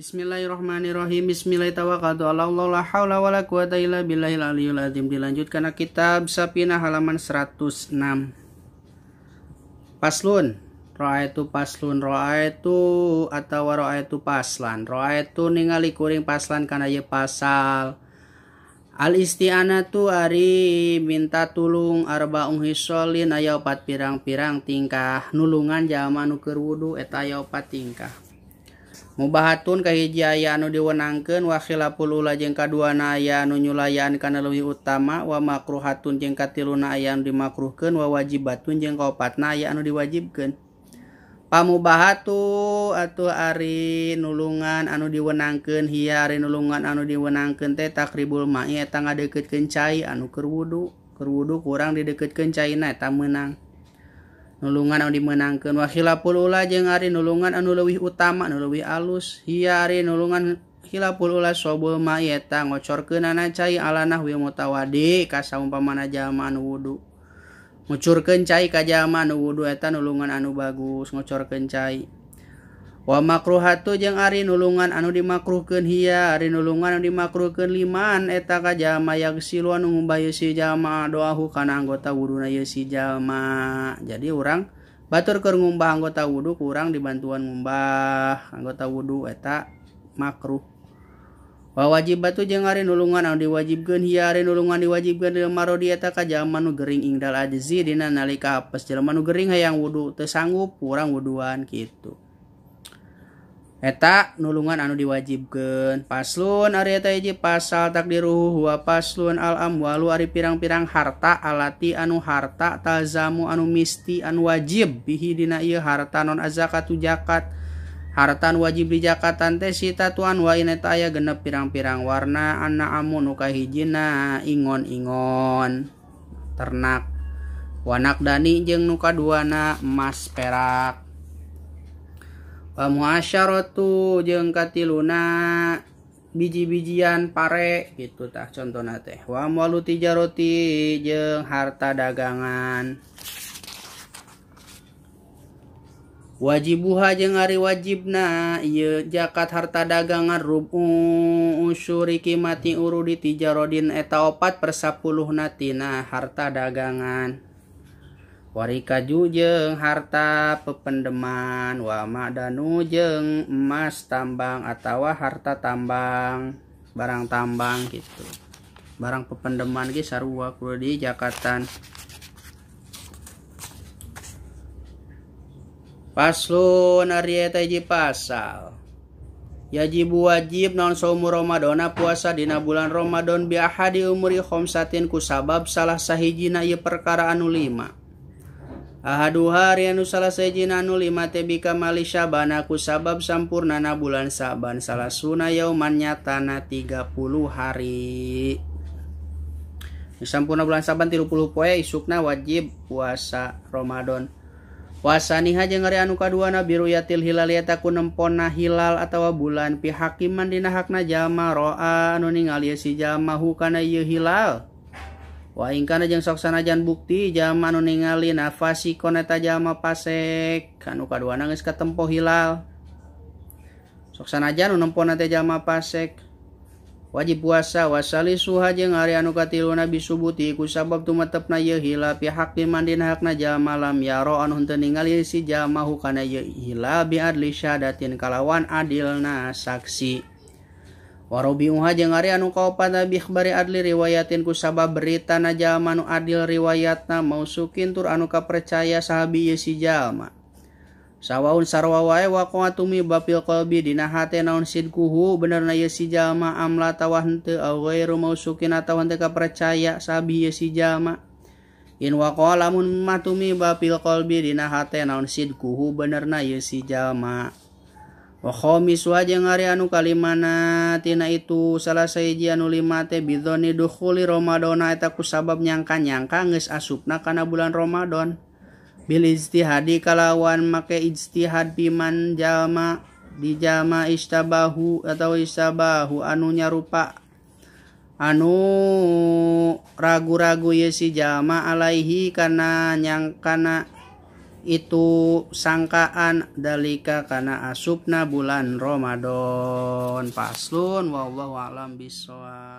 Bismillahirrahmanirrahim. Bismillahirrahmanirrahim. Ala Allah la haula wala quwata illa billahil aliyul azim. Dilanjutkan kitab Safinah halaman 106. Paslun. Ra'aitu paslun ra'aitu atawa ra'aitu paslan. Ra'aitu ningali kuring paslan kana ieu pasal. Al isti'anatu ari minta tulung arba'un hisolin aya opat pirang-pirang tingkah nulungan jalma nu keur wudu eta aya opat tingkah. Mubahatun kahiji aya anu diwenangkeun wa khilaful ula jeung kaduana aya anu nyulayaan kana leuwih utama wa makruhatun jeung katiluna aya anu dimakruhkeun wa wajibatun jeung kaopatna aya anu diwajibkeun. Pamubahatu atuh ari nulungan anu diwenangkeun hiya ari nulungan anu diwenangkeun teh takribul ma'i eta ngadeuketkeun cai anu keur wudu. Keur wudu kurang dideukeutkeun caina eta meunang. Nulungan anu dimenangkeun wa khilaful ula jeung ari nulungan anu leuwih utama anu leuwih alus hiya ari nulungan khilaful ula sobul ma'i eta ngocorkeunana cai ala nahwi mutawadi ka saumpamana jalma anu wudu. Ngucurkeun cai ka jalma anu wudu eta nulungan anu bagus ngocorkeun cai. Wa makruhatu jeung ari nulungan anu dimakruhkeun hiya ari nulungan anu dimakruhkeun liman eta ka jalma yagsilu anu ngumbah ieu si jalma doahu kana anggota wuduna ieu si jalma. Jadi urang batur keur ngumbah anggota wudu kurang dibantuan ngumbah anggota wudu eta makruh. Wa wajibatu jeung ari nulungan anu diwajibkeun hiya ari nulungan diwajibkeun lil marodi eta ka jalma nu gering ingdal ajzi dina nalika apes jalma nu gering hayang wudu teu sanggup kurang wuduan kitu. Eta nulungan anu diwajibkeun. Paslun ari eta hiji pasal takdiruhu wa paslun al amwalu ari pirang-pirang harta alati anu harta talzamu anu misti anu wajib bihi dina ieu harta non azakatu zakat. Harta anu wajib dijakatan teh sitatuan wa eta aya genep pirang-pirang warna anna amu nu kahijina ingon-ingon ternak wanak dani jeung nu kaduana emas perak. Wa muasyaratu jeung katiluna biji-bijian pare gitu tah contona teh. Wa amwalu tijaroti jeung harta dagangan. Wajibuha jeung ari wajibna ieu zakat harta dagangan rubu usyuri qimati urudi tijarodin eta 4/10 tina harta dagangan. Warikaju jeung harta pependeman wa ma'danu jeung emas tambang atawa harta tambang barang tambang gitu. Barang pependeman ge sarua kudu dijakatan. Paslun ari eta hiji pasal. Yajibu wajib naon saumu Ramadana puasa dina bulan Ramadan bi ahadi umuri khamsatin ku sabab salah sahijina ieu perkara anu lima. Ahaduha ari anu salah sahijina anu lima teh bika mali syabana ku sabab sampurnana bulan Sa'ban salasuna yauman nyatana 30 hari. Sampurna bulan Sa'ban 30 poe isukna wajib puasa Ramadan. Wasaniha jeung ari anu kaduana biruyatil hilal eta ku nempona hilal atawa bulan pihakiman dina hakna jalma roa anu ningali si jalma hu kana ieu hilal. Wa ing kana jeung sok sanajan bukti jalma anu ningali nafasikon eta jalma pasek anu kaduana geus katempo hilal. Sok sanajan nu nempona teh jalma pasek wajib puasa. Wasalisuha jeung ari anu katiluna bisubuti ku sabab tumetepna ieu hilal pihakiman dina hakna jalma lam yaro anu henteu ningali si jalma hu kana ieu hilal bi adli syahadatin kalawan adilna saksi. Warobiuha jeung ari anu kaopat bi ikhbari adli riwayatin ku sabab berita na jalma nu adil riwayatna mausukin tur anu kapercaya sahabi ieu si jalma. Sawaun sarwa wae waqatumi bapil qalbi dina hate naon sidkuhu benerna ieu si jalma amla tawa henteu au ghairu mausukin atawa henteu kapercaya sahabi ieu si jalma. In waqa lamun matumi bapil qalbi dina hate naon sidkuhu benerna ieu si jalma. Wa khamisu jeung ari anu kalimana tina itu salah sahiji anu lima teh bidzoni dukhuli Ramadana eta ku sabab nyangka-nyangka geus asupna kana bulan Ramadan. Bil ijtihadi kalawan make ijtihad piman jalma di jalma istabahu atau istabahu anu nyarupa anu ragu-ragu ye si jalma alaihi kana nyangkana itu sangkaan dalika kana asupna bulan Ramadan. Paslon wallahu a'lam bissawab.